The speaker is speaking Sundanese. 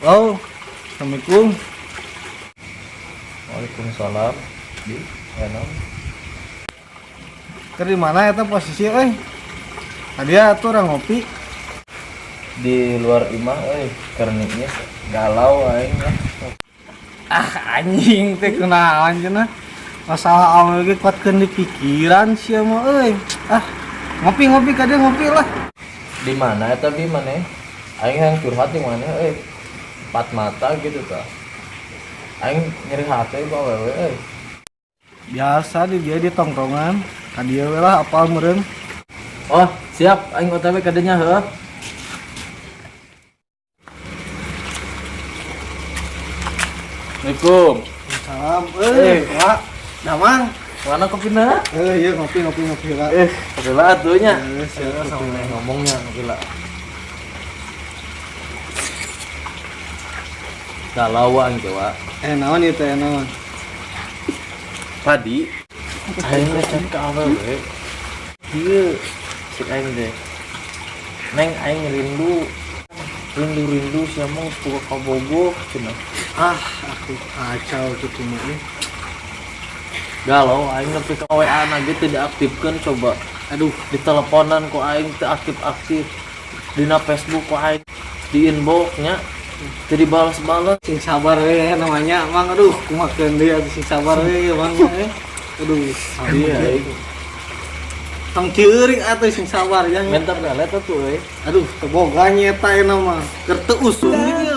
Halo, assalamualaikum. Waalaikumsalam. Di enak. Keur di mana eta posisi euy? Tadi atuh urang ngopi. Di luar imah euy, keur niis galau aing ya. Ah, anjing teh kunaon cenah. Masalah awewe ge kuatkeun di pikiran sia mah euy. Ah, ngopi-ngopi ka dieu ngopi lah. Di mana eta bi maneh? Aing hayang curhat di mana euy? Empat mata gitu tah. Aing nyeri hati ku awewe euy. Biasa di dia di tongkrongan. Ka dieu we lah apal meureun. Oh, siap aing OTW ka dinya heuh. Assalamualaikum. Salam euy, Pak. Damang. Mana kopina? Eh, iya ngopi ngopi ngopi lah. Eh, kopi lah atuh nya. Eh, siap, Sama kopi. ngomongnya kopi lah. Galau aing teh, Wak. Eh, naon ieu teh naon? Tadi aing ngechat ka awewe. Ieu cek aing teh. Neng aing rindu. Rindu-rindu sia mah geus boga kabogoh cenah. Ah, aku kacau gitu mah euy. Galau aing nepi ka WA na ge teu diaktifkeun coba. Aduh, Di teleponan ku aing teu aktif-aktif. Dina Facebook ku aing di inbox nya teu dibalas-balas. Sing sabar we namanya mang, aduh kumakeun deui atuh, sing sabar we mang eh. Aduh, Iya, aing tong ceurik atuh, sing sabar ya. mentar pelet atuh euy. Aduh, teu boga nya eta mah keur teu usum gitu.